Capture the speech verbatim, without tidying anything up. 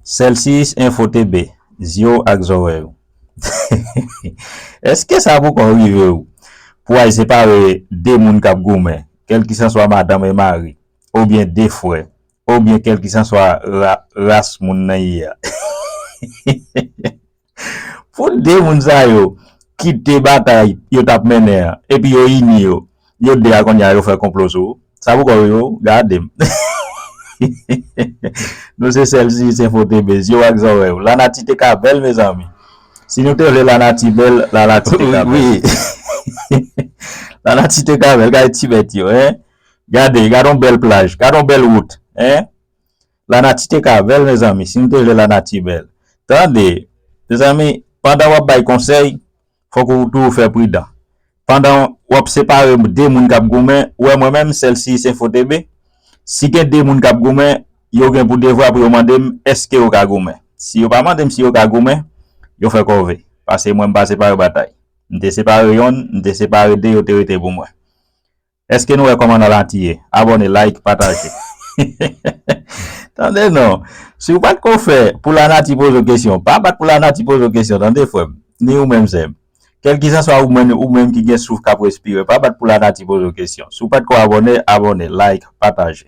Celsius Info T B, zye w ak zòrèy ou. Èske sa poko rive w pou w al separe de moun k ap goumen, kèlkisanswa madanm e mari, oubyen de frè, oubyen kèlkisanswa ra, ras moun nan ye a? Pou de moun sa yo kite batay yo t ap mennen an, epi yo ini yo, yo de a kounye a yo fè konplo sou ou. Sa poko rive w? Gade m. Nou se Celsius Info T B, zye w ak zòrèy ou. Lanati te ka bèl, mezanmi. Si nou te vle lanati bèl, lanati te ka bèl. Wi. Lanati te ka bèl, gade ti bèt yo, en. Gade, gade yon bèl plaj, gade yon bèl wout, en. Lanati te ka bèl, mezanmi, si nou te vle lanati bèl. Tande, mezanmi, pandan w ap bay konsèy, fòk ou toujou fè pridan. Pandan w ap separe de moun k ap goumen, ou wè mwen menm, Celsius Info T B, si gen de moun k ap goumen, yo gen pou devwa pou yo mande m, èske yo ka goumen? Si yo pa mande m si yo ka goumen, yo fè kòve. Paske mwen, m pa separe batay. M te separe yonn, m te separe de, yo te rete pou mwen. Èske nou wè kòman lanati ye? Abòne, like, pataje. Tande non. Si w pa t ko fè pou lanati poze w kesyon, pa bat pou lanati poze w kesyon, tande frè m. Ni ou menm sè m. Kèlkisanswa ou menm, ou menm ki gen souf k ap respire, pa bat pou lanati poze w kesyon. Si w pa t ko abòne, abòne, like, pataje.